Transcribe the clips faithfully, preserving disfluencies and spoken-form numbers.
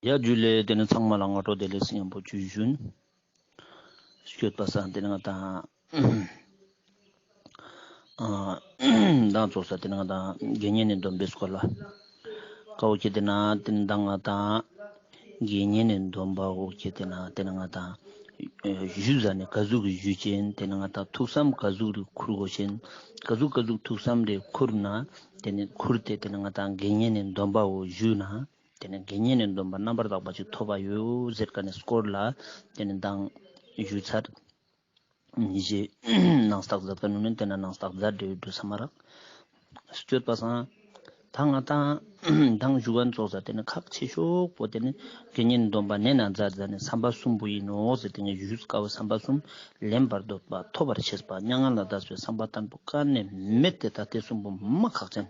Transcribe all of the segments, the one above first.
ཡ་ཇུ་ལེ། དེ་ནི་ཚང་མ་ལ་སྔ་དྲོ་བདེ་ལེགས་སྙམ་པོ་ཇུ་ཞུན། སྐྱོད་པ་སང་དེ་ནི་ང་དང་། ཨ། མདང་ཚོགས་ས་དེ་ནི་ང་དང་དགེ་བསྙེན་ནི་སྡོམ་པའི་སྐོར་ལ། ཀ་བོ་ཁྱེད་དེ་ན་དེ་ནི་མདང་ང་དང་། དགེ་བསྙེན་ནི་སྡོམ་པ་བོ་ཁྱེད་དེ་ན་དེ་ནི་ང་དང་། ཞུ་ཟ་ནི་ག་ཟུག་གི་ཞུ་ཅན། དེ་ནི་ང་དང་ཐུགས་བསམ་ག་ཟུག་རེ་ཁུར་དགོས་ཅན། ག་ཟུག་ག་ཟུག་ཐུགས་བསམ་རེ་ཁུར་ན། དེ་ནི་ཁུར་ཏེ་དེ་ནི་ང་དང་དགེ་བསྙེན་ནི་སྡོམ་པ་བོ་ཞུ་ན། དེ་ནས་དགེ་བསྙེན་ནི་སྡོམ་པ་རྣམ་པར་དག་པ་ཅིག་ཐོབ་པ་ཡོད་ཟེར་ག་ནས་སྐོར་ལ། དེ་ནས་མདང་ཞུས་ཚར། ཉི་ཤེས་ནང་རྟགས་མཛད་ག་ནུ་ནས་དེ་ན་ནང་རྟགས་མཛད་འདྲེ་འགྲོ་ས་མ་རག། སྐྱོད་པ་སང་། ད་ང་དང་མདང་ཞུ་གན་ཚོགས་ས་དེ་ནས་ཁག་ཆེ་ཤོག་པོ་དེ་ནས་དགེ་བསྙེན་སྡོམ་པ་ནས་ན་མཛད་མཛད་ནས་བསམ་པ་གསུམ་པོ་ཡིན་ནོ་ཟེར། དེ་ནས་ཞུས་དཀའ་བ་བསམ་པ་གསུམ་ལེན་པར་འདོད་པ་ཐོབ་པར་ཤེས་པ་མྱ་ངན་ལས་འདས་པའི་བསམ་པ་བརྟན་པོ་ག་ནས་མེད་དེ། ད་དེ་གསུམ་པོ་མ་ཁག་ཅན།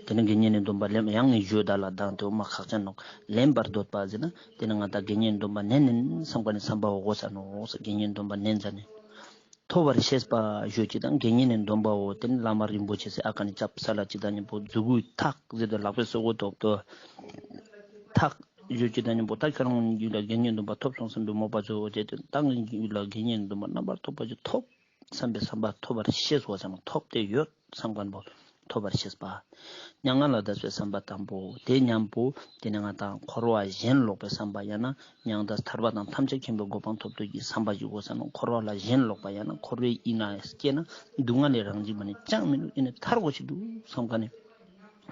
དེ་ནི་དགེ་བསྙེན་ནི་སྡོམ་པ་ལེན་ཡང་ནི་ཞུ་ད་ལ་དང་དེ་མ་ཁག་ཅན་ནོག། ལེན་པར་འདོད་པ་ཟེར་ན་དེ་ནི་ང་ད་དགེ་བསྙེན་སྡོམ་པ་ནན་ནན་བསམ་ག་ནི་བསམ་པ་འོ་གོ་ས་ནོ། དགེ་བསྙེན་སྡོམ་པ་ནན་ཟ་ནི། ཐོབ་པར་ཤེས་པ་ཞུ་ཅི་དང་དགེ་བསྙེན་ནི་སྡོམ་པ་འོ་དེ་ནི་བླ་མ་རིན་པོ་ཆེ་སེ་ཨ་ཀ་ནི་ཅབ་ས་ལ་ཅི་དང་ཉམ་པོ་མཛུ་གུའི་ཐག་ཟེར་དུ་ལག་པའི་སོ་གོ་ཐོག་ཏུ་ཐག་ཞུ་ཅི་དང་ཉམ་པོ་ད་ཁྱོད་རང་ཡུལ་ལ་དགེ་བསྙེན་སྡོམ་པ་ཐོབ་སོང་བསམ་པའི་མོ་པ་ཚོ་འོ་དེ་དེ་ད་ངའི་ཡུལ་ལ་དགེ་བསྙེན་སྡོམ་པ་རྣམ་པར་ཐོབ་པ་ཅིག་ཐོབ། བསམ་པའི་བསམ་པ་ཐོབ་པར་ཤེས་སོ་བསམ་ཐོབ་སྟེ་ཡོད་བསམ་མཁན་པོ་ཐོབ་པར་ཤེས་པ། མྱ་ངན་ལས་འདས་པའི་བསམ་པ་དང་པོ་དེ་མཉམ་པོ་དེ་ནས་ང་དང་འཁོར་བ་གཞན་ལོག་པའི་བསམ་པ་ཡང་ན་མྱང་འདས་ཐར་པ་དང་ཐམས་ཅད་མཁྱེན་པའི་གོ་འཕང་ཐོབ་འདོད་ཀྱི་བསམ་པ་ཞིག་དགོས་ས་ན་འཁོར་བ་ལ་གཞན་ལོག་པ་ཡང་ན་འཁོར་བའི་དབྱིངས་ན་སྐྱེས་ན་སྡུག་བསྔལ་ལས་རང་བཞིན་མ་ནས་ཅང་མི་འདུག་ཡིན་ནས་ཐར་དགོས་ཤིག་འདུག་བསམ་མཁན་ནི།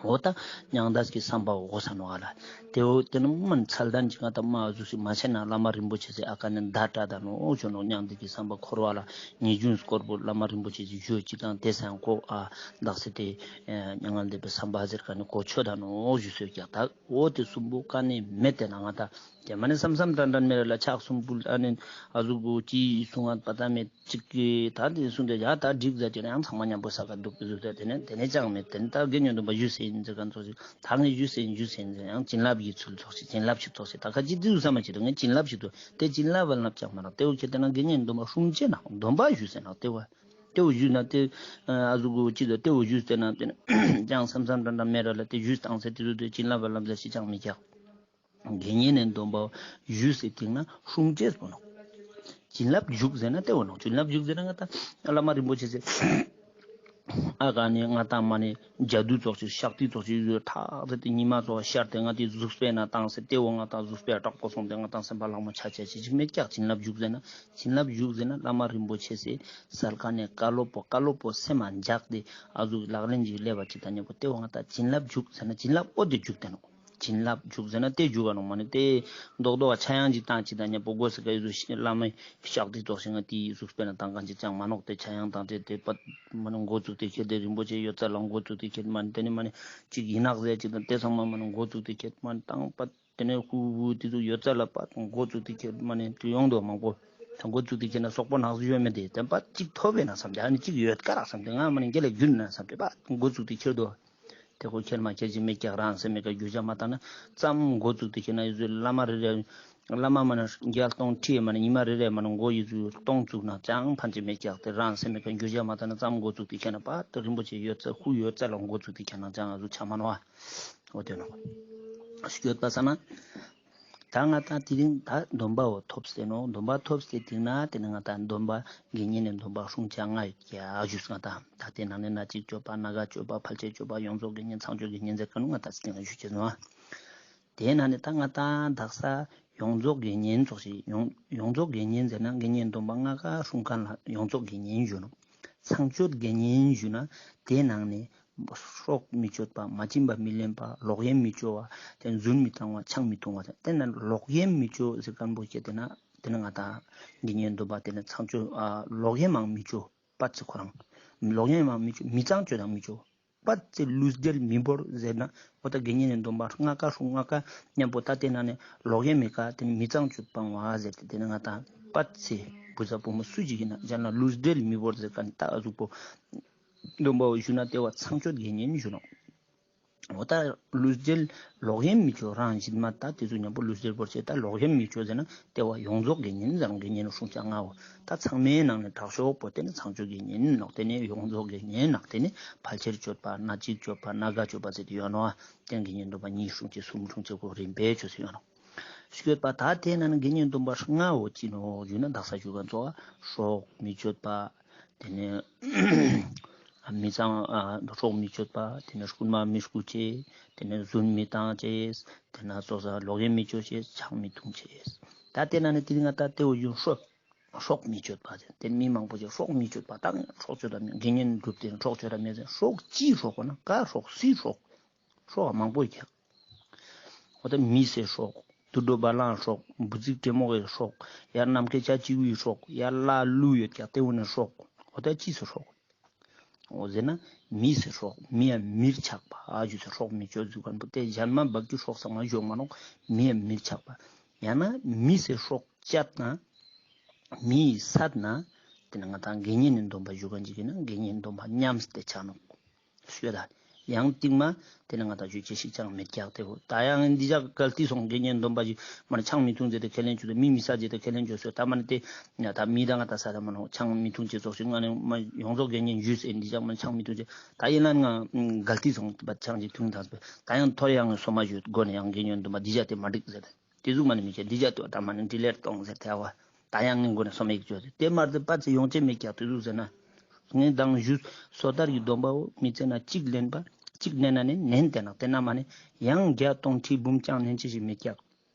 འོ་ད་མྱང་འདས་ཀྱི་བསམ་པ་འོ་གོ་ས་ནོ་ཨ་ལ། དེ་འོ་དེ་ནི་མ་ཚད་ལྡན་གྱི་ང་ད་མ་གཟུགས་ཤིག་མ་བྱས་ན་བླ་མ་རིན་པོ་ཆེ་ཟེར་ཨ་ཀ་ནི་མདའ་བྲལ་ད་ནོ་འོ་ཆོ་ནོ། མྱང་འདས་ཀྱི་བསམ་པ་འཁོར་བ་ལ་ཉེས་སྐྱོན་སྐོར་པོ་བླ་མ་རིན་པོ་ཆེ་ཟེར་ཞུ་ཅི་དང་དེ་སང་གོ་ཨ་བདག་སེ་དེ་མྱ་ངན་འདས་པའི་བསམ་པ་ཟེར་ཀ་ནི་གོ་ཆོད་ད་ནོ་འོ་ཞུ་སོས་ཀྱག། ད་འོ་དེ་གསུམ་པོ་ཀ་ནི་མེད་དེ་ན་ང་ད། དེ་མ་ནི་བསམ་བསམ་དྲན་དྲན་མེད་ར་ལ་ཕྱག་གསུམ་པོ་ཨ་ནི་ཨ་གཟུགས་པོ་ཅི་གསུང་ང་པ་ད་མེད་ཅིག་གི་ད་དེ་གསུང་དེ་ཡ་ད་འགྲིག་ཟ་ཅི་ན་ཡང་ཚང་མ་མཉམ་པོ་ས་ཀ་འདུག་པའི་གཟུགས་དེ་དེ་ནས་དེ་ནས་ཅང་མེད། དེ་ནས་ད་དགེ་བསྙེན་སྡོམ་པ་ཞུས་ཟིན་ཟེར་ག་ཚོགས་ཤིག་ད་ངས་ཞུས་ཟིན་ཞུས་ཟིན་ཟེར་ཡང་བྱིན་རླབས་ཀྱི་ཚུལ་ཚོགས་ཤིག་བྱིན་རླབས་ཤིག་ཚོགས་ཤིག་ད་ཁ་ཅི་དེ་བསམ་མ་ཅི་དུ་ངས་བྱིན་རླབས་ཤིག་ཏུ་དེ་བྱིན་རླབས་བ་ལབ་ཅང་མ་རག། དེ་འོ་ཁྱེད་དེ་ན་དགེ་བསྙེན་སྡོམ་པ་སྲུང་བྱེད་ན་སྡོམ་པ་ཞུས་ཟེར་ན་དེ་བ། དེ་འོ་ཞུས་ན་དེ་ཨ་གཟུགས་པོ་ཅི་དུ་དེ་འོ་ཞུས་ཟེར་ན་དེ་ནས་ཅང་བསམ་བསམ་དྲན་དྲན་མེད་ར་ལ་དེ་ཞུས་བཏང་ཟེར་དེ་ཚོ་དེ་བྱིན་རླབས་བ་ལབ་ཟེར་ཞིག་ཅང་མི་རྒྱག། དགེ་བསྙེན་ནས་སྡོམ་པ་ཞུས་ཟེར་དེང་ན་སྲུང་བྱེད་སོ་ནོ། བྱིན་རླབས་འཇུག་ཟེར་ན་དེ་འོ་ནོ། བྱིན་རླབས་འཇུག་ཟེར་ན་ང་ད་བླ་མ་རིན་པོ་ཆེ་ཟེར་ཨ་ག་ནི་ང་ད་མ་ནི་ཇ་དུ་ཚོགས་ཤིག་ཤག་ཏི་ཚོགས་ཤིག་ཡོད་ཐག་ཟེར་དེ་ཉི་མ་ཚོགས་ཤར་དེ་ང་དེ་གཟུགས་སྤེལ་ན་བཏང་ཟེར་དེ་འོ་ང་ད་གཟུགས་སྤེལ་དྲག་པོ་སོང་དེ་ང་ད་སེམས་པ་ལྷག་མ་ཆ་ཆ་ཆེ་ཅིག་མེད་ཀྱག། བྱིན་རླབས་འཇུག་ཟེར་ན་བྱིན་རླབས་འཇུག་ཟེར་ན་བླ་མ་རིན་པོ་ཆེ་ཟེར་ཟེར་ཀ་ནས་བཀའ་སློབ་པོ་བཀའ་སློབ་པོ་སེམས་མ་འཇག་དེ་ཨ་གཟུགས་ལག་ལེན་གྱི་ལས་པ་ཅིག་ད་ཉེ་པོ་དེ་འོ་ང་ད་བྱིན་རླབས་འཇུག་ཟེར་ན་བྱིན་རླབས་འོ་དེ་འཇུག་དེ་ནོ། བྱིན་རླབས་འཇུག་ཟེར་ན་དེ་འཇུག་ག་ནོ་མ་ནི་དེ་རྡོག་རྡོག་ཆ་ཡང་ཅིག་བཏང་ཅིག་ད་ཉེ་པོ་སྒོ་ཟེར་ག་ཡོད་བླ་མའི་ཤག་དེ་ཚོགས་ཤིག་ང་དེའི་གཟུགས་སྤེལ་ན་བཏང་གང་ཅིག་ཅང་མ་ནོག། དེ་ཆ་ཡང་བཏང་དེ་དེ་པ་མ་ནི་འགོ་བཙུགས་དེ་ཁྱེར་དེ་རིན་པོ་ཆེ་ཡོད་ཚད་ལ་འགོ་བཙུགས་དེ་ཁྱེར་མ་ནི་དེ་ནི་མ་ནི་ཅིག་ཡིན་ནག་ཟེར་ཅིག་དང་དེ་ཚང་མ་མ་ནི་འགོ་བཙུགས་དེ་ཁྱེར་མ་ནི་བཏང་པ། དེ་ནས་ཧུ་ཧུ་དེ་ཚོ་ཡོད་ཚད་ལ་པ་འགོ་བཙུགས་དེ་ཁྱེད་མ་ནས་དུ་ཡོང་དོ་མང་པོ། ད་འགོ་བཙུགས་དེ་ཁྱེད་ན་སོག་པོ་ནགས་སུ་ཡོད་མེད་དེ་དེ་པ་གཅིག་ཐོབ་པས་ན་བསམ་དེ་ཨ་ནི་གཅིག་ཡོད་ཀ་རག་བསམ་དེ་ང་མ་ནས་འགྱེལ་ལ་རྒྱུན་ན་བསམ་དེ་པ་འགོ་བཙུགས་དེ་ཁྱེར་དོ། དེ་ཁོ་ཁྱེར་མ་ཁྱེར་ཅིག་མེད་ཀྱག་རང་སེམས་མེད་ཀ་རྒྱུ་ཆ་མ་བཏང་ན་ཙམ་འགོ་བཙུགས་དེ་ཁྱེད་ན་ཡོད་ཚུལ་བླ་མ་རེ་རེ་བླ་མ་མ་ནས་རྒྱལ་གཏོང་ཁྲིད་མ་ནས་ཉི་མ་རེ་རེ་མ་ནས་འགོ་ཡོད་ཚུལ་གཏོང་བཙུགས་ན་ཅང་ཕན་ཅི་མེད་ཀྱག་དེ་རང་སེམས་མེད་ཀ་རྒྱུ་ཆ་མ་བཏང་ན་ཙམ་འགོ་བཙུགས་དེ་ཁྱེད་ན་པ་དེ་རིན་པོ་ཆེ་ཡོད་ཚད་ཧུ་ཡོད་ཚད་ལ་འགོ་བཙུགས་དེ་ཁྱེད་ན་ཅང་ཨ་ཟུ་ཆ་མ་ནོ་བ། འོ་དེ་ནོ། སྐྱོད་པ་ས་ན། ད་ང་ད་དེ་རིང་ད་སྡོམ་པ་བོ་ཐོབ་སྟེ་ནོ། སྡོམ་པ་ཐོབ་སྟེ་དེ་ན་དེ་ནི་ང་ད་སྡོམ་པ་དགེ་བསྙེན་ནས་སྡོམ་པ་སྲུང་བྱ་ལྔ་ཡོད་ཀྱ་ཞུས་ང་ད། ད་དེ་ནང་ནས་སྣ་གཅིག་སྤྱོད་པ་སྣ་འགའ་སྤྱོད་པ་ཕལ་ཆེར་སྤྱོད་པ་ཡོངས་རྫོགས་དགེ་བསྙེན་ཚངས་སྤྱོད་དགེ་བསྙེན་ཟེར་ག་ནུ་ང་ད་སྟེང་ན་ཞུ་བྱེད་ནོ། དེ་ནང་ནས་ད་ང་ད་དག་ས་ཡོངས་རྫོགས་དགེ་བསྙེན་ཚོགས་ཤིག་ཡོངས་ཡོངས་རྫོགས་དགེ་བསྙེན་ཟེར་ན་དགེ་བསྙེན་སྡོམ་པ་ལྔ་ཀ་སྲུང་མཁན་ལ་ཡོངས་རྫོགས་དགེ་བསྙེན་ཞུ་ནོ། ཚངས་སྤྱོད་དགེ་བསྙེན་ཞུ་ན་དེ་ནང་ནས། སྲོག་མི་གཅོད་པ། མ་བྱིན་པ་མི་ལེན་པ། ལོག་གཡེམ་མི་སྤྱོད་པ། དེ་རྫུན་མི་བཏང་བ། ཆང་མི་འཐུང་བ། དེ་ན་ལོག་གཡེམ་མི་སྤྱོད་ཟེར་མཁན་པོ་ཁྱེད་དེ་ན་དེ་ན་ང་དང་དགེ་བསྙེན་སྡོམ་པ་དེ་ན་ཚངས་སྤྱོད་ཨ་ལོག་གཡེམ་མང་མི་སྤྱོད་པ་ཚེ་ཁོ་རང་། ལོག་གཡེམ་མང་མི་སྤྱོད། མི་ཚངས་སྤྱོད་དང་མི་སྤྱོད་པ་ཚེ་ལུས་འབྲེལ་མི་བོར་ཟེར་ན་འོ་ད་དགེ་བསྙེན་སྡོམ་པ་ལྔ་ཀ་སྲུང་ལྔ་ཀ་མཉམ་པོ་ད་དེ་ན་ནས་ལོག་གཡེམ་མི་ཀ་དེ་ནས་མི་ཚངས་སྤྱོད་སྤང་བ་ཟེར་ཏེ་དེ་ན་ང་དང་པ་ཚེ་བུ་ཚ་བུ་མོ་སུ་ཅིག་ཡིན་ན་སྦྱར་ན་ལུས་འབྲེལ་མི་བོར་ཟེར་མཁན་ད་ཨ་ཟུག་པོ། སྡོམ་པ་བོ་ཞུ་ན་དེ་བ་ཚངས་སྤྱོད་དགེ་བསྙེན་ཞུ་ནོ། འོ་ད་ལུས་འབྲེལ་ལོག་གཡེམ་མི་ཆོག་རང་བཞིན་མ་ད་དེ་ཚོ་མཉམ་པོ་ལུས་འབྲེལ་བོར་བྱེད་ད་ལོག་གཡེམ་མི་ཆོག་ཟེར་ན་དེ་བ་ཡོངས་རྫོགས་དགེ་བསྙེན་ཟེར་རུང་དགེ་བསྙེན་སྲུང་བྱ་ལྔའོ། ད་ཚང་མའི་ནང་ནས་དྲག་ཤོས་པོ་དེ་ནི་ཚངས་སྤྱོད་དགེ་བསྙེན་ནོག་དེ་ནས་ཡོངས་རྫོགས་དགེ་བསྙེན་ནག་དེ་ནས་ཕལ་ཆེར་སྤྱོད་པ་སྣ་གཅིག་སྤྱོད་པ་སྣ་འགའ་སྤྱོད་པ་ཟེར་དེ་ཡོད་ནོ། དེ་དགེ་བསྙེན་སྡོམ་པ་གཉིས་སྲུང་བྱེད་གསུམ་སྲུང་བྱེད་གོ་རིམ་པས་ཆོས་སུ་ཡོད་ནོ། སྤྱོད་པ་ད་དེ་ན་ནི་དགེ་བསྙེན་སྡོམ་པ་ལྔའོ་ཅི་ནོ་ཞུས་ན་དག་ས་ཞུ་ག་ཚོ་སྲོག་མི་གཅོད་པ། དེ་ནས་མི་གཙང་། སྲོག་མི་གཅོད་པ། དེ་ནས་རྐུན་མ་མི་རྐུ་བྱེད། དེ་ནས་རྫུན་མི་བཏང་བྱེད། དེ་ན་སོ་སོ་ལོག་གཡེམ་མི་སྤྱོད་བྱེད་ཆང་མི་འཐུང་བྱེད། ད་དེ་ན་ནི་དེ་རིང་ང་ད་དེའོ་ཡུན་སྲོག་སྲོག་མི་གཅོད་པ་དེ་དེ་མི་མང་པོ་ཞིག་སྲོག་མི་གཅོད་པ་ད་སྲོག་གཅོད་དང་དགེ་བསྙེན་སྒྲུབ་སྟེ་སྲོག་གཅོད་དང་མེད་ཟེར་སྲོག་ཅིའི་སྲོག་གོ་ན་ག་སྲོག་སུའི་སྲོག་སྲོག་མང་པོ་ཡོད་ཀྱང་། འོ་ད་མི་ཟེར་སྲོག་དུད་འགྲོ་བ་ལང་སྲོག་འབུ་ཚིག་དྲེད་མོག་གི་སྲོག་ཡར་ནམ་མཁའི་བྱ་བྱིའུ་ཡི་སྲོག་ཡར་ལྷ་ཀླུ་ཡོད་ཀྱང་དེ་འོ་ནས་སྲོག་འོ་ད་ཅི་ཟེར་སྲོག་འོ་ཟེར་ན་མི་ཟེར་སྲོག་མི་ཡང་མིར་ཆགས་པ་ཨ་ཞུ་ཟེར་སྲོག་མི་གཅོད་ཟེར་མཁན་པོ་དེ་གཞན་མ་བབ་ཀྱི་སྲོག་ཚང་མ་གཞོག་མ་ནོག་མི་ཡང་མིར་ཆགས་པ། ཡང་ན་མི་ཟེར་སྲོག་བཅད་ན་མི་ཡི་བསད་ན་དེ་ནི་ང་དང་དགེ་བསྙེན་ནི་སྡོམ་པ་ཞུ་མཁན་ཅིག་ཡིན་ན་དགེ་བསྙེན་སྡོམ་པ་ཉམས་ཏེ་ཆགས་ནོག་ཤོད་ད། ཡང་སྟིང་མ་དེ་ནི་ང་དང་ཞུ་ཅེས་ཤིག་ཅང་མེད་ཀྱག་དེ་བོ་ད་ཡང་འདི་ཅག་གལ་ཏེ་སོང་དགེ་བསྙེན་སྡོམ་པ་ཞིག་མ་ནི་ཆང་མི་འཐུང་ཟེར་ཏེ་ཁས་ལེན་བྱོས་ཏེ་མི་མི་ཟ་ཟེར་ཏེ་ཁས་ལེན་བྱོས་སོ་ད་མ་ནི་དེ་ད་མི་ད་ང་ད་ས་ད་མ་ནོ་ཆང་མི་འཐུང་ཅེས་ཙོགས་ཤིག་ང་ནི་མ་ཡོངས་རྫོགས་དགེ་བསྙེན་ཞུས་ཟེར་འདི་ཅག་མ་ནི་ཆང་མི་འཐུང་ཅེས་ད་ཡིན་ན་ང་གལ་ཏེ་སོང་ད་ཆང་ཅིག་འཐུང་ད་ད་ཡང་ཐོར་ཡང་ངས་སོ་མ་ཞུས་སྒོ་ནས་ཡང་དགེ་བསྙེན་སྡོམ་པ་འདི་ཅག་དེ་མ་འགྲིག་ཟེར་ཏེ། དེ་ཟུག་མ་ནི་མི་བྱེད་འདི་ཅག་ཏུ་ད་མ་ནི་འདི་ལེར་གཏོང་ཟེར་ཐལ་བ། ད་ཡང་ངན་གོ་ནས་སོ་མ་ཡིག་བརྗོད་དེ་དེ་མར་དེ་པ་ཚེ་ཡོང་ཆེ་མེད་ཀྱག་དེ་ཟུག་ཟེར་ན། ངས་མདང་ཞུས་སོ་ཐར་གྱི་སྡོམ་པའོ་མི་ཚེ་ན་གཅིག་ལེན་པ་གཅིག་ལེན་ན་ནི་ནན་དེ་ན་དེ་ན་མ་ནི་ཡང་བརྒྱ་སྟོང་ཁྲི་འབུམ་ཅང་ལེན་ཆེ་ཞིག་མེད་ཀྱག་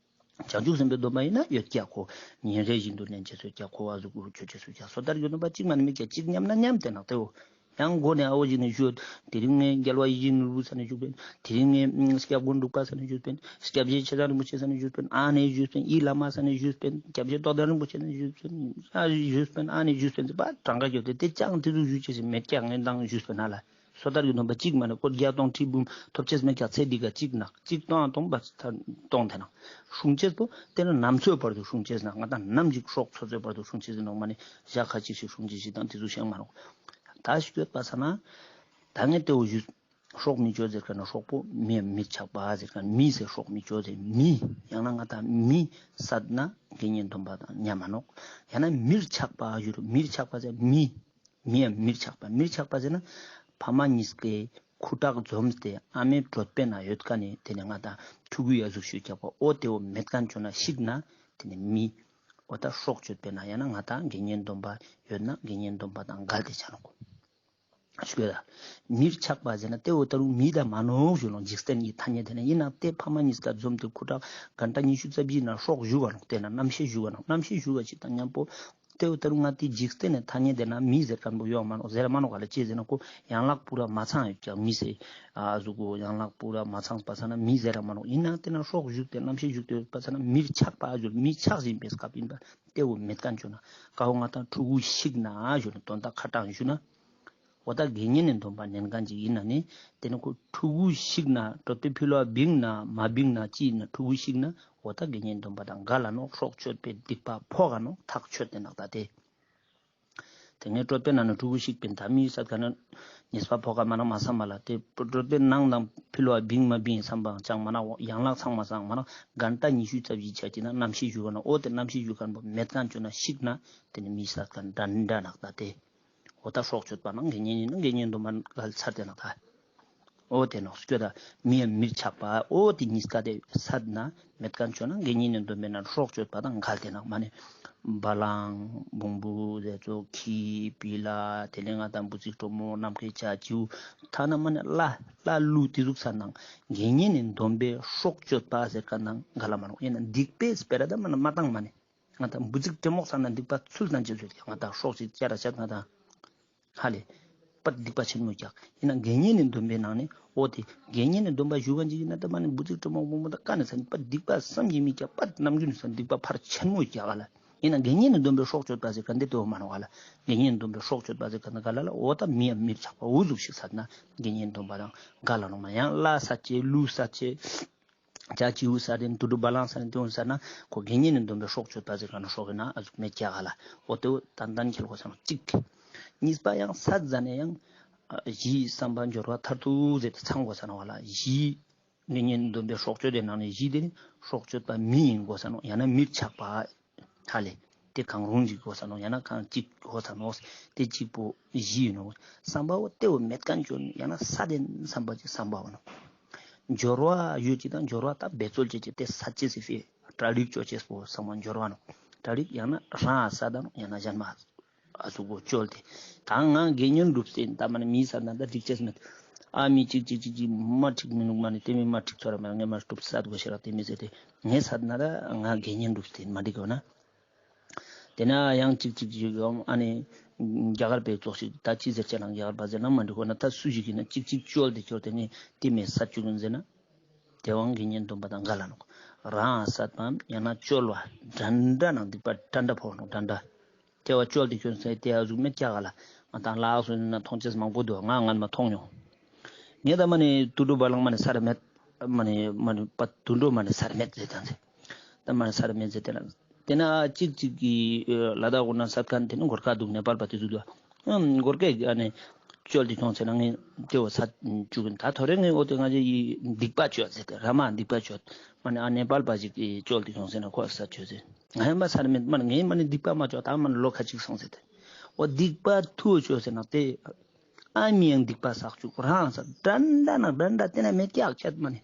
བྱང་ཆུབ་སེམས་དཔའི་སྡོམ་པ་ཡིན་ན་ཡོད་ཀྱག་གོ་ཉིན་རེ་བཞིན་དུ་ལེན་ཆེ་སོ་ཀྱག་གོ་བ་ཟུག་གོ་ཆོས་ཆེ་སོ་ཀྱག་སོ་ཐར་གྱི་སྡོམ་པ་གཅིག་མ་ནི་མེད་ཀྱག་གཅིག་ཉམས་ན་ཉམས་དེ་ན་དེའོ། ཡང་མགོ་ནས་ཨ་བོ་ཞིག་ནས་ཞུས། དེ་རིང་ངས་རྒྱལ་བ་ཡིད་བཞིན་ནོར་བུ་ས་ནས་བཞུགས་པས། དེ་རིང་ངས་སྐྱབས་མགོན་འབྲུག་པ་ས་ནས་བཞུགས་པས། སྐྱབས་རྗེ་ཆེ་ཚང་རིན་པོ་ཆེ་ས་ནས་བཞུགས་པས། ཨ་ནས་བཞུགས་པས། ཡི་བླ་མ་ས་ནས་བཞུགས་པས། སྐྱབས་རྗེ་རྟོགས་ལྡན་རིན་པོ་ཆེ་ས་ནས་བཞུགས་པས། ཨ་བཞུགས་པས། ཨ་ནས་བཞུགས་པས་ཟེར་བ་གྲངས་ཀ་བརྒྱབ་སྟེ་དེ་ཅང་དེ་ཚོ་ཞུ་ཅེས་ཤིག་མེད་ཀྱག་ངས་མདང་ཞུས་པ་ན་ལ། སོ་ཐར་གྱི་སྡོམ་པ་གཅིག་མ་ནས་ཀོ་བརྒྱ་སྟོང་ཁྲི་འབུམ་ཐོབ་ཅེས་མེད་ཀྱག་ཚེ་འདི་ག་གཅིག་ནག་གཅིག་གཏོང་ཨ་གཏོང་པ་གཏོང་དེ་ནག་སྲུང་ཅེས་པོ་དེ་ནི་ནམ་འཚོའི་བར་དུ་སྲུང་ཅེས་ནག་ང་དང་ནམ་ཞིག་སྲོག་འཚོ་ཚོའི་བར་དུ་སྲུང་ཅེས་ནག་མ་ནི་ཞག་ཁ་ཅིག་ཞིག་སྲུང་ཅེས་ཤིག་དང་དེ་ཚོ་བཤད་མ་རུང་། ད་ཞིག་ཡོད་པ་ས་ན། ད་ངས་དེའོ་ཞུས། སྲོག་མི་གཅོད་ཟེར་མཁན་ནི་སྲོག་པོ་མི་མིར་ཆགས་པ་ཟེར་མཁན་མི་ཟེར་སྲོག་མི་གཅོད་ཟེར་མི། ཡང་ན་ང་དང་མི་བསད་ན་དགེ་བསྙེན་སྡོམ་པ་དང་ཉམས་མ་ནོག་ཡང་ན་མིར་ཆགས་པ་ཞུ་རུ་མིར་ཆགས་པ་ཟེར་མི། མི་ཡང་མིར་ཆགས་པ་མིར་ཆགས་པ་ཟེར་ན། ཕ་མ་གཉིས་ཀའི་ཁུ་ཁྲག་འཛོམས་ཏེ་ཨ་མའི་གྲོད་པའི་ནང་ཡོད་མཁན་ནི་དེ་ནི་ང་དང་ཕྲུ་གུ་ཡ་གཟུགས་ཤིག་རྒྱག་པ་ཨོ་དེའོ་མེད་མཁན་བྱུང་ན་ཤི་ན་དེ་ནི་མི། ཨོ་ད་སྲོག་གཅོད་པས་ན་ཡང་ན་ང་དང་དགེ་བསྙེན་སྡོམ་པ་ཡོད་ན་དགེ་བསྙེན་སྡོམ་པ་དང་འགལ་ཏེ་ཆ་ནོག་ཞུས་ལ། མིར་ཆགས་པ་ཟེར་ན་ཏེ་འོ་ད་རུང་མི་དང་མ་ནོག་ཞུ་ལོང་འཇིག་རྟེན་གྱི་ཐ་སྙད་དེ་ན་ཡིན་ན་ཏེ་ཕ་མ་གཉིས་ཀ་འཛོམས་ཏེ་ཁུ་ཁྲག་གན་ཏ་ཉི་ཤུ་རྩ་བཞིའི་ནང་སྲོག་ཞུ་ག་ནོག་ཏེ་ན་རྣམ་ཤེས་ཞུ་ག་ནོག་རྣམ་ཤེས་ཞུ་ག་ཅིག་དང་མཉམ་པོ། ཏེ་འོ་ད་རུང་ང་ཏི་འཇིག་རྟེན་ནས་ཐ་སྙད་དེ་ན་མི་ཟེར་མཁན་པོ་ཡོང་མ་ནོག་ཟེར་མ་ནོག་ག་ལ་ཅི་ཟེར་ན་ཁོ་ཡན་ལག་པུ་ར་མ་ཚང་ཡོད་ཀྱང་མི་ཟེར། ཨ་གཟུགས་པོ་ཡན་ལག་པུ་ར་མ་ཚང་པ་ས་ན་མི་ཟེར་མ་ནོག་ཡིན་ན་ཏེ་ན་སྲོག་ཞུགས་ཏེ་རྣམ་ཤེས་ཞུགས་ཏེ་ཡོད་པ་ས་ན་མིར་ཆགས་པ་ཞུ་མི་ཆགས་བཞིན་པའི་སྐབས་ཡིན་པ་ཏེ་འོ་མེད་མཁན་བྱུང་ན་ཀ་འོ་ང་དང་ཕྲུ་གུ་ཤིག་ན་ཞུ་ན་དོན་དག་ཁ་གྲངས་ཞུ་ན། འོ་ད་དགེ་བསྙེན་ནས་སྡོམ་པ་ནན་མཁན་ཅིག་ཡིན་ན་ནི་དེ་ནི་ཁོ་ཕྲུ་གུ་ཤིག་ན་གྲོད་པའི་ཕི་ལོག་བིང་ན་མ་བིང་ན་ཅི་ཡིན་ན་ཕྲུ་གུ་ཤིག་ན་འོ་ད་དགེ་བསྙེན་སྡོམ་པ་དང་འགལ་ལ་ནོག་སྲོག་གཅོད་པའི་སྡིག་པ་ཕོག་ག་ནོག་ཐག་ཆོད་དེ་ནག་ད་དེ། དེ་ནས་གྲོད་པའི་ནང་ནས་ཕྲུ་གུ་ཤིག་པའི་ད་མི་ས་ག་ན་ཉེས་པ་ཕོག་ག་མ་ན་མ་བསམ་པ་ལ་དེ་གྲོད་པའི་ནང་དང་ཕི་ལོག་བིང་མ་བིང་བསམ་པའང་ཅང་མ་ན་ཡན་ལག་ཚང་མ་སང་མ་ན་གན་ཏ་ཉི་ཤུ་རྩ་བཞི་ཆ་ཅི་ན་རྣམ་ཤེས་ཞུ་ག་ན་འོ་དེ་རྣམ་ཤེས་ཞུ་མཁན་པོ་མེད་མཁན་བྱུང་ན་ཤིག་ན་དེ་ནི་མི་ས་ག་འདྲ་འདྲ་ནག་ད་དེ། འོ་ད་སྲོག་གཅོད་པ་ན་དགེ་བསྙེན་ཡིན་ན་དགེ་བསྙེན་སྡོམ་པ་འགལ་ཚར་དེ་ན་ད། འོ་དེ་ནོག་སྐྱོ་ད་མི་ཡང་མིར་ཆགས་པ་འོ་དེ་གཉིས་ཀ་དེ་སད་ན་མེད་མཁན་བྱུང་ན་དགེ་བསྙེན་ནས་སྡོམ་པའི་ན་སྲོག་གཅོད་པ་དང་འགལ་དེ་ནག་མ་ནི། བ་ལང་བོང་བུ་དེ་ཚོ་ཁྱི་བི་ལ་དེ་ལས་ང་དང་འབུ་ཚིག་གྲོ་མོ་ནམ་མཁའི་བྱ་བྱིའུ་ཐ་ན་མ་ནི་ལ་ལ་ལུ་དེ་ཟུག་ས་ནང་དགེ་བསྙེན་ནས་སྡོམ་པའི་སྲོག་གཅོད་པ་ཟེར་མཁན་དང་འགལ་ལ་མ་ནོག་ཡིན་ན་སྡིག་པའི་སྤེ་ར་ད་མ་ན་མ་བཏང་མ་ནི། ང་དང་འབུ་ཚིག་དྲེད་མོག་ཚང་ན་སྡིག་པ་ཚུལ་དང་བཅས་ཚུལ་ཀྱང་ང་དང་སྲོག་ཅིག་བཅད་ར་བཅད་ང་དང་། ཧ་ལས། པ་སྡིག་པ་ཆེན་མོ་ཀྱག་ཡིན་ན་དགེ་བསྙེན་ནས་སྡོམ་པའི་ནང་ནས་འོ་དེ་དགེ་བསྙེན་ནས་སྡོམ་པ་ཞུ་ག་འཇིག་ཡིན་ན་ད་མ་ནི་འབུ་ཚིག་དྲེད་མོག་མོག་མོ་ད་ཀ་ནས་ས་ནི་པ་སྡིག་པ་བསམ་གྱིས་མི་ཀྱག་པ་ནམ་རྒྱུན་ནས་ས་སྡིག་པ་ཕར་ཆེན་མོ་ཀྱག་ལ། ཡིན་ན་དགེ་བསྙེན་ནས་སྡོམ་པའི་སྲོག་གཅོད་པ་ཟེར་ག་འདི་ལྟ་བུ་མ་ནོག་ག་ལ། དགེ་བསྙེན་ནས་སྡོམ་པའི་སྲོག་གཅོད་པ་ཟེར་ག་འདི་ག་ལ་ལ་འོ་ད་མི་ཡང་མིར་ཆགས་པ་འུ་ཟུག་ཞིག་ས་ན་དགེ་བསྙེན་སྡོམ་པ་དང་འགལ་ལ་ནོག་ན་ཡང་ལ་ས་ཅེ་ལུ་ས་ཅེ། བྱ་བྱིའུ་ཟ་དེ་དུད་འགྲོ་བ་ལང་ཟ་ནས་དེ་འོང་ཟ་ན་ཁོ་དགེ་བསྙེན་ནས་སྡོམ་པའི་སྲོག་གཅོད་པ་ཟེར་ག་ན་སྲོག་གི་ན་ཨ་ཟུག་མེད་ཀྱག་ག་ལ་འོ་དེ་བོ་ཏན་ཏན་ཁྱེར་གོ་ས་ན་གཅིག་གཉིས་པ་ཡང་ས་ཟ་ནས་ཡང་ གཞི་བསམ་པ་སྦྱོར་བ་མཐར་ཐུག་ཟེར་ཏེ་ཚང་དགོས་ས་ནོ་བ་ལ། གཞི་དགེ་བསྙེན་སྡོམ་པའི་སྲོག་གཅོད་དེ་ནང་ནས་གཞི་དེ་ནི་སྲོག་གཅོད་པ་མི་ཡིན་དགོས་ས་ནོ། ཡང་ན་མིར་ཆགས་པ། ཧ་ལས། དེ་གང་རུང་ཞིག་དགོས་ས་ནོ། ཡང་ན་གང་གཅིག་དགོས་ས་ནོ། དེ་གཅིག་པོ་གཞི་ཡིན་ནོ། བསམ་པ་བོ་དེ་བོ་མེད་མཁན་བཅོ་ནི། ཡང་ན་ས་དེ་བསམ་པ་ཅིག་བསམ་པ་བོ་ནོ། སྦྱོར་བ་ཡོད་ཅིག་དང་སྦྱོར་བ་དང་འབད་རྩོལ་བྱེད་ཀྱི་དེ་ས་ཅེས་སི་ཕི་གྲ་སྒྲིག་ཅོ་ཅེས་པོ་ཚང་མ་སྦྱོར་བ་ནོ། གྲ་སྒྲིག་ཡང་ན་རང་ས་དང་ཡང་ན་གཞན་མ། ཨ་ཟུག་གོ་བཅོལ་ཏེ། ད་ང་དགེ་བསྙེན་སྒྲུབ་སྟེ་ད་མ་ནི་མི་ས་ན་ད་འགྲིག་ཅེས་མེད། ཨ་མི་གཅིག་གཅིག་གཅིག་གཅིག་མ་འགྲིག་མི་ནུག་མ་ནི་དེ་མི་མ་འགྲིག་ཚོ་ར་མ་ངས་མ་སྒྲུབ་ས་དགོས་ཤེ་ར་དེ་མི་ཟེར་ཏེ། ངས་ས་ན་ད་ང་དགེ་བསྙེན་སྒྲུབ་སྟེ་མ་འགྲིག་གོ་ན། དེ་ན་ཡང་གཅིག་གཅིག་གཅིག་ཡོང་ཨ་ནི་རྒྱ་གར་པའི་ཚོགས་ཤིག་ད་ཅི་ཟེར་ཅེ་ན་རྒྱ་གར་པ་ཟེར་ན་མ་འགྲིག་གོ་ན། ད་སུ་ཞིག་གིས་ན་གཅིག་གཅིག་བཅོལ་ཏེ་བཅོལ་ཏེ་ངས་དེ་མི་ས་བཅུག་གིན་ཟེར་ན། དེ་བའང་དགེ་བསྙེན་སྡོམ་པ་དང་འགལ་ལ་ནོག། རང་སད་པའམ་ཡང་ན་བཅོལ་བ་འདྲ་འདྲ་ནང་སྡིག་པ་འདྲ་འདྲ་ཕོག་ནོག། འདྲ་འདྲ། དེ་བ་བཅོལ་ཏེ་ཁྱོད་ཚེ་དེ་ཡ་གཟུགས་མེད་ཀྱག་ག་ལ། ང་དང་ལག་སོ་ན་མཐོང་ཅེས་མང་པོ་འདུག། ང་ང་མ་མཐོང་མྱོང་། ངས་ད་མ་ནི་དུད་འགྲོ་བ་ལང་མ་ནི་ས་ར་མེད། མ་ནི་མ་ནི་པ་དུད་འགྲོ་མ་ནི་ས་ར་མེད་ཟེར་དང་ཟེར། ད་མ་ནི་ས་ར་མེད་ཟེར་དེ་ན། དེ་ན་གཅིག་གཅིག་གི་ལ་དྭགས་འོ་ན་སད་མཁན་དེ་ནི་གོར་ཁ་འདུག། ནེ་པཱལ་པ་དེ་ཚོ་འདུག། ཨམ་གོར་ཁའི་ཨ་ནི་བཅོལ་ཏེ་ཁྱོང་ཚེ་ན་ངས་དེ་བ་ས་བཅུག་གིན། ད་ཐོ་རེ་ངས་འོ་དེ་ང་ཅག་ཡི་སྡིག་པ་བཅོལ་ཟེར་ཏེ་ར་མ་སྡིག་པ་བཅོལ། མ་ནི་ཨ་ནེ་པཱལ་པ་ཞིག་གིས་བཅོལ་ཏེ་ཁྱོང་ཚེ་ན་ཁོ་ས་བཅོལ་ཟེར། ང་ཡང་མ་ས་ར་མེད། མ་ནི་ངས་མ་ནི་སྡིག་པ་མ་བཅོལ། ད་མ་ནི་ལོ་ཁ་ཅིག་སོང་ཟེར་ཏེ། འོ་སྡིག་པ་ཐུ་བཅོལ་ཟེར་ན་དེ་ཨ་མི་ཡང་སྡིག་པ་བསགས་བཅུག། རང་ས་འདྲ་འདྲ་ན་འདྲ་འདྲ་དེ་ན་མེད་ཀྱག་ཁྱད་མ་ནི།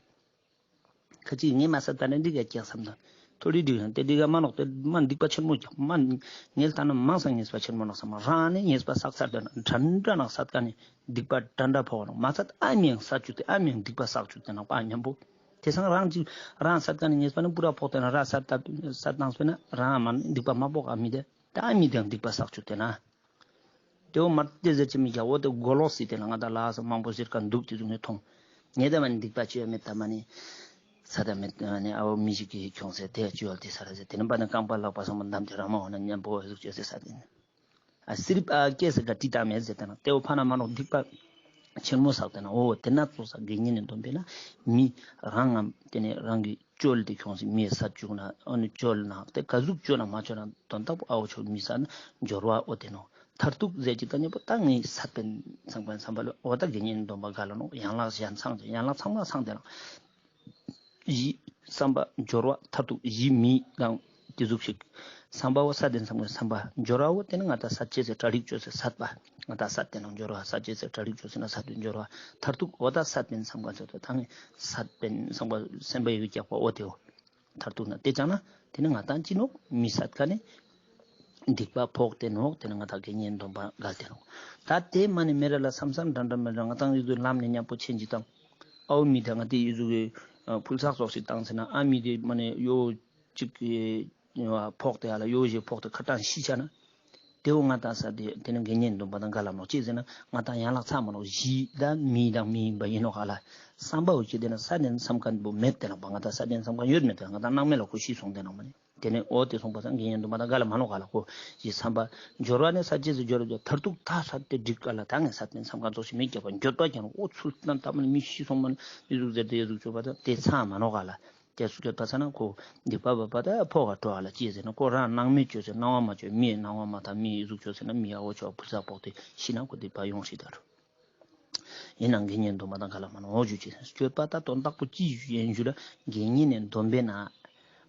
ཁ་ཅིག་ངས་མ་ས་ད་ནས་འགྲིག་ག་ཀྱག་བསམ་དང་། ཐོ་རེ་འགྲིག་ཡང་དེ་འགྲིག་ག་མ་ནོག། དེ་མ་སྡིག་པ་ཆེན་མོ་ཀྱག། མ་ངས་ལྟ་ན་མང་ས་ངེས་པ་ཆེན་མོ་ནོག་བསམ། རང་ནས་ངེས་པ་བསགས་ཚར་དེ་ན་འདྲ་འདྲ་ནག་སད་མཁན་ནི་སྡིག་པ་འདྲ་འདྲ་ཕོག་ནོག། མ་ཚད་ཨ་མི་ཡང་ས་བཅུག་སྟེ་ཨ་མི་ཡང་སྡིག་པ་བསགས་བཅུག་སྟེ་ནག་པ་མཉམ་པོ། དེ་སང་རང་ཅིག་རང་སད་མཁན་ནི་ངེས་པ་ནི་པུ་ར་ཕོག་སྟེ་ན་ར་སད་ད་སད་བཏང་སྤེ་ན་རང་མ་ནི་སྡིག་པ་མ་ཕོག་ཨ་མི་དེ། ད་ཨ་མི་དེ་ཡང་སྡིག་པ་བསགས་བཅུག་སྟེ་ན། དེ་བོ་མར་དེ་ཟེར་ཅི་མི་རྒྱ་བོ་དེ་མགོ་ལོག་སྲིད་དེ་ལ་ང་དང་ལ་ས་མང་པོ་ཟེར་ག་འདུག་དེ་ཚོ་ངས་མཐོང་། ངས་ད་མ་ནི་སྡིག་པ་ཅི་ཡང་མེད། ད་མ་ནི་ས་ད་མེད། ཨ་ནི་ཨ་བོ་མི་ཞིག་གིས་ཁྱོང་ཟེར་དེ་ཅི་ཡོད་དེ་ས་ར་ཟེར། དེ་ནི་པ་ནི་རྐང་པ་ལག་པ་སོང་པ་འདམ་དེ་ར་མ་འོ་ན་མཉམ་པོ་ཟུག་ཅེས་ཟེར་ས་དེ་ནི། ཨ་སི་རིབ་ཨ་སྐད་ཟེར་ག་དྲི་ད་མེད་ཟེར་དེ་ན་དེ་བོ་ཕ་ན་མ་ནོག་སྡིག་པ་ཆེན་མོ་བསགས་དེ་ན། འོ་དེ་ན་ཚོགས་ས་དགེ་བསྙེན་ནས་འདོམས་པས་ན་མི་རང་ངམ་དེ་ནི་རང་གི་བཅོལ་ཏེ་ཁྱོང་སྲིད་མི་ས་བཅུག་ན་ཨ་ནི་བཅོལ་ན་དེ་ག་ཟུག་བཅོལ་ན་མ་བཅོལ་ན་དོན་དག་པོ་ཨའོ་ཆོ་མི་ས་ན་འབྱོར་བ་ཨོ་དེ་ནོ། མཐར་ཐུག་ཟེར་གྱི་ད་ཉེ་པོ་ད་ངས་སད་པའི་བསམ་པ་བསམ་པ་ལ་ཨོ་ད་དགེ་བསྙེན་སྡོམ་པ་ག་ལ་ནོ། ཡན་ལག་གཞན་ཚང་ཡན་ལག་ཚང་མ་ཚང་དེ་ལ་གཞི་བསམ་པ་འབྱོར་བ་མཐར་ཐུག་གཞི་མི་དང་དེ་ཟུག་ཞིག་བསམ་པ་བ་སད་དེ་བསམ་པའི་བསམ་པ་འབྱོར་བ་ཨོ་དེ་ནི་ང་ད་སད་ཅེས་ཟེར་གྲ་སྒྲིག་བཅོས་ཟེར་སད་པ། ང་ད་སད་དེ་ནང་འབྱོར་བ་ས་ཅེས་ཟེར་གྲ་སྒྲིག་བཅོས་ཟེར་ན་སད་དེ་འབྱོར་བ་མཐར་ཐུག་ཨོ་ད་སད་པའི་བསམ་པ་ཚོ་ད་ངས་སད་པའི་བསམ་པ་སེམས་པ་ཡོད་ཀྱག་པ་ཨོ་དེའོ། མཐར་ཐུག་ན་དེ་ཅང་ན་དེ་ནི་ང་དང་ཅི་ནོག་མི་སད་ཀ་ནི་སྡིག་པ་ཕོག་དེ་ནོག། དེ་ནི་ང་དང་དགེ་བསྙེན་སྡོམ་པ་འགལ་དེ་ནོག། ད་དེ་མ་ནི་མེ་ར་ལ་བསམ་བསམ་འདྲ་འདྲ་མེ་ར་ང་དང་ཡུ་ཟུ་ལམ་ནས་མཉམ་པོ་ཆེན་གྱི་དང་ཨའོ་མི་དང་ང་དེ་ཡུ་ཟུ་གི་ཕུལ་ཚགས་སོགས་ཤིག་བཏང་ཟེར་ན་ཨ་མི་དེ་མ་ནི་ཡོ་གཅིག་གི་ཕོག་དེ་ཨ་ལ་ཡོ་ཞེ་ཕོག་དེ་ཁ་གྲངས་ཤི་ཆ་ན། དེ་བོ་ང་དང་ས་དེ་དེ་ནི་དགེ་བསྙེན་སྡོམ་པ་དང་འགལ་ལ་མོ་ཅི་ཟེར་ན་ང་དང་ཡན་ལག་ཚང་མ་ནོག་གཞི་ད་མི་དང་མི་ཡིན་པ་ཡིན་ནོག་ཨ་ལ། བསམ་པ་འོ་ཅི་དེ་ན་ས་ནས་བསམ་མཁན་པོ་མེད་དེ་ནོག་པ། ང་དང་ས་ནས་བསམ་མཁན་ཡོད་མེད་དེ་ང་དང་སྣང་མེད་ལ་ཁོ་ཤི་སོང་དེ་ནོག་མ་ནི། དེ་ནས་འོ་དེ་སོང་པ་སང་དགེ་བསྙེན་སྡོམ་པ་དང་འགལ་ལ་མ་ནོག་ག་ལ་ཁོ་ཞེས་བསམ་པ་སྦྱོར་བ་ནས་ས་བཅད་ཟེར་སྦྱོར་བ་མཐར་ཐུག་ད་ས་དེ་འགྲིག་ག་ལ་ད་ངས་ས་དེ་བསམ་མཁན་ཚོགས་ཤིག་མི་སྐྱབས་པ་འགྱོད་པ་ཀྱང་འོ་ཚུལ་ན་ད་མ་ནི་མི་ཤི་སོང་མ་ནི་ཨི་ཟུག་ཟེར་དེ་ཨི་ཟུག་བཅོས་པ་ད་དེ་ཚང་མ་ནོག་ག་ལ། དེ་སུ་སྐྱོད་པ་ས་ན་ཁོ་སྡིག་པ་བབ་པ་ད་ཕོག་ག་འགྲོ་བ་ལ་ཅི་ཟེར་ན་ཁོ་རང་སྣང་མེད་བཅོས་ཟེར་སྣང་བ་མ་བཅོས་མིའི་སྣང་བ་མ་ད་མིའི་ཨི་ཟུག་བཅོས་ཟེར་ན་མི་ཨ་འོ་ཆོག་བུ་ཚ་ཕོག་དེ་ཤི་ན་ཁོ་སྡིག་པ་ཡོང་ཤི་ད་རུ། ཡིན་ནའང་དགེ་བསྙེན་སྡོམ་པ་དང་འགལ་ལ་མ་ནོག་ཞུ་ཅེས་སྤྱོད་པ་ད་དོན་དག་པོ་ཅི་ཞུ་ཡན་ཞུ་ལ་དགེ་བསྙེན་ནས་སྡོམ་པའི་ན་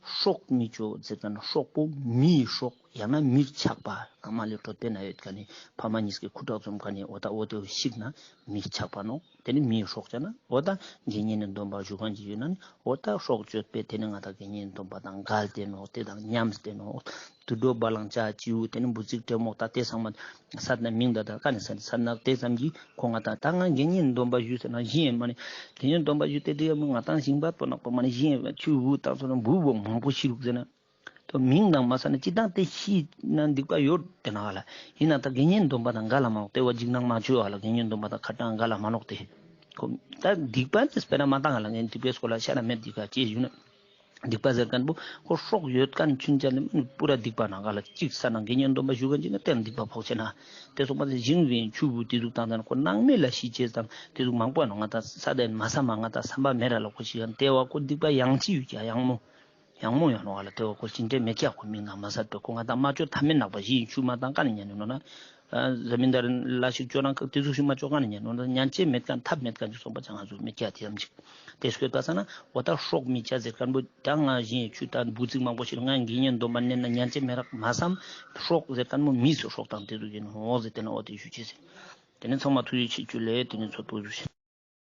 སྲོག་མི་གཅོད་ཟེར་ཀ་ན་སྲོག་པོ་མིའི་སྲོག་ཡང་ན་མིར་ཆགས་པ་ཨ་མ་ལས་གྲོད་པའི་ན་ཡོད་ཀ་ནི་ཕ་མ་གཉིས་ཀྱི་ཁུ་ཁྲག་འཛོམས་ཀ་ནི་འོ་ད་འོ་དེ་ཤིག་ན་མིར་ཆགས་པ་ནོག། དེ་ནི་མིའི་སྲོག་ཅ་ན་འོ་ད་དགེ་བསྙེན་ནས་སྡོམ་པ་ཞུ་མཁན་ཅིག་ཡོད་ན་ནི་འོ་ད་སྲོག་གཅོད་པས་དེ་ནི་ང་ད་དགེ་བསྙེན་སྡོམ་པ་དང་འགལ་ཏེ་ནོག། དེ་དང་ཉམས་ཏེ་ནོག། དུད་འགྲོ་བ་ལང་ཅ་བྱིའུ་དེ་ནི་འབུ་ཚིག་འདྲེ་མོག་ད་དེ་ཚང་མ་སད་ན་མིང་ད་ད་ཀ་ནས་སད་ན་སད་ན་དེ་ཙམ་གྱིས་ཁོ་ང་ད་ད་ང་དགེ་བསྙེན་སྡོམ་པ་ཞུས་ཟེར་ན་གཞི་ཡིན་མ་ནི་དགེ་བསྙེན་སྡོམ་པ་ཞུས་ཏེ་དེ་ཡང་མི་ང་ད་ཞིང་པ་པོ་ནག་པོ་མ་ནི་གཞི་ཡིན་ཆུ་བུ་ད་སོ་ན་འབུ་བོ་མང་པོ་ཤི་རུག་ཟེར་ན། དོ་མིང་དང་མ་ས་ན་སྤྱི་བཏང་དེ་ཤི་ན་སྡིག་པ་ཡོད་དེ་ན་ཧ་ལ། ཡིན་ན་ད་དགེ་བསྙེན་སྡོམ་པ་དང་འགལ་ལ་མ་འོག་དེ་བ་འཇིགས་སྣང་མ་བྱོས་ཧ་ལ། དགེ་བསྙེན་སྡོམ་པ་དང་ཁ་གྲངས་འགལ་ལ་མ་ནོག་དེ། ཁོ་ད་སྡིག་པ་ནི་སྤེ་ར་མ་བཏང་ཧ་ལ། ངས་སྡིག་པའི་སྐོར་ལ་ཤ་ན་མེད་སྡིག་ག་ཅེས་ཞུ་ན། སྡིག་པ་ཟེར་མཁན་པོ་ཁོ་སྲོག་ཡོད་མཁན་ཆུན་ཆ་ནི་མི་པུ་ར་སྡིག་པ་ནང་ག་ལ་གཅིག་ས་ན་དགེ་བསྙེན་སྡོམ་པ་ཞུ་མཁན་ཅིག་ན་དེ་ལ་སྡིག་པ་ཕོག་ཆེ་ན། དེ་སོང་པ་དེ་ཞིང་བའི་ཆུ་བུ་དེ་ཟུག་བཏང་ད་ན་ཁོ་སྣང་མེད་ལ་ཤི་ཆེ་ཙང་དེ་ཟུག་མང་པོ་ནོ་ང་ད་ས་དེ་མ་ས་མ་ང་ད་བསམ་པ་མེད་ར་ལ་ཁོ་ཤི་ཡང་དེ་བ་ཁོ་སྡིག་པ་ཡང་ཅི་ཡོད་ཀྱང་ཡང་མོ། ཡང་མོ་ཡང་ནོ་བ་ལ་དེ་བ་ཁོ་ཅི་འདྲེ་མེད་ཀྱག་ཁོ་མིང་དང་མ་ཟད་པའི་ཁོ་ང་དང་མ་བཅོས་ཐ་མེད་ནག་པ་བཞི་ཡི་ཆུ་མ་དང་ཀ་ནས་ཉན་ནོ་ན། ཨ་ཟ་མི་འདར་ལ་ཞིག་ཅོ་རང་ཁག་དེ་ཚོ་ཞིག་མ་ཅོ་ག་ནས་ཉན་ནོ་ཉན་ཅེས་མེད་མཁན་ཐབས་མེད་མཁན་ཅིག་སོང་པ་ཅང་ང་ཚོ་མི་སྐྱ་དེ་ཙམ་ཅིག་དེ་སྐོས་པ་ས་ན་འོ་ད་སྲོག་མི་སྐྱ་ཟེར་མཁན་པོ་ད་ང་བཞིན་ཆུ་དང་འབུ་ཚིག་མང་པོ་ཞིག་ང་དགེ་བསྙེན་སྡོམ་པ་མནན་ན་ཉན་ཅེས་མེད་རག་མ་བསམ། སྲོག་ཟེར་མཁན་པོ་མིས་སྲོག་དང་དེ་ཚོ་ཡིན་འོ་ཟེར་དེ་ན་འོ་དེ་ཞུ་ཅེས་ཟེར། དེ་ནས་ཚང་མ་ཐུགས་རྗེ་ཆེ་ཞུ་ལེ། དེ་ནས་ཚོ་ཕུ་ཞུ་ཤེ།